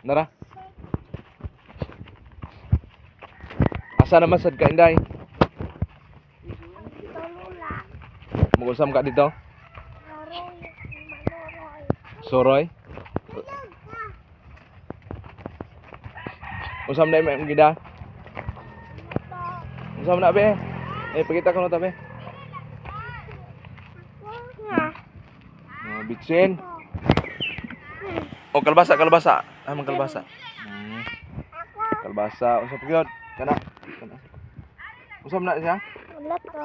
Nara. Asa naman sad ka, Inday? Tulula. Mag-usam ka dito? Maroy. Manuroy. Soroy? Tulog ka. Usam na imong gida? Ito. Usam na be? Eh, pakita ko na ta be. Ako nga. Oh, bitsin. Oh, kalbasa, kalbasa. Ah, mang kalbasa. Ako. Kalbasa, usa pa gyud. Kana. Kana. Usam na siya? Wala to.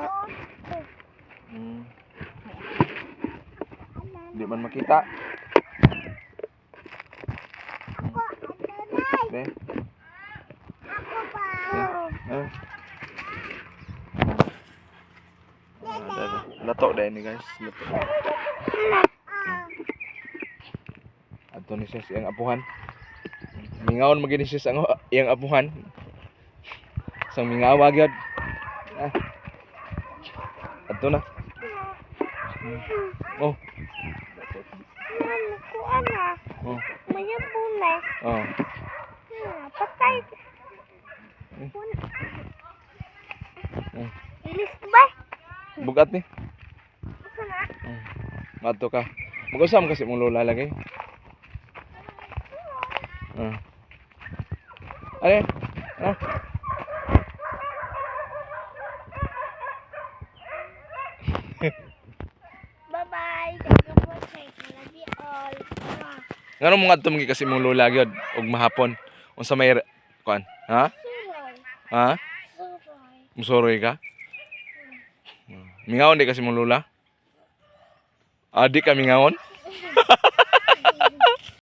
Di man makita. Ako, Adonai. Be. Ako pa. Eh. Ah, dada. Lato dahil ni, guys. Lato. Ah. Ato ni siya sa iyang apuhan. Mingawon magini siya sa iyang apuhan. Sang mingawa gyud. Ah. Ato na. Oh, Ano ko ana? oh, Mayabo na. Oh. Patay. Ilis ba? Bugat ni. Asa na? Mato ka. Mag-usam kasi mong lola lagi. Ah. Ay, ah. Bye-bye. Thank you for watching. I love you all. Mwah. Ngano mo ngadto magi kasi mong lola gyud og mahapon unsa may kuan? Ha? Suroy. Ha? Suroy. Musuroy ka? Mingawon di kasi mong lola? Ah, di ka mingawon?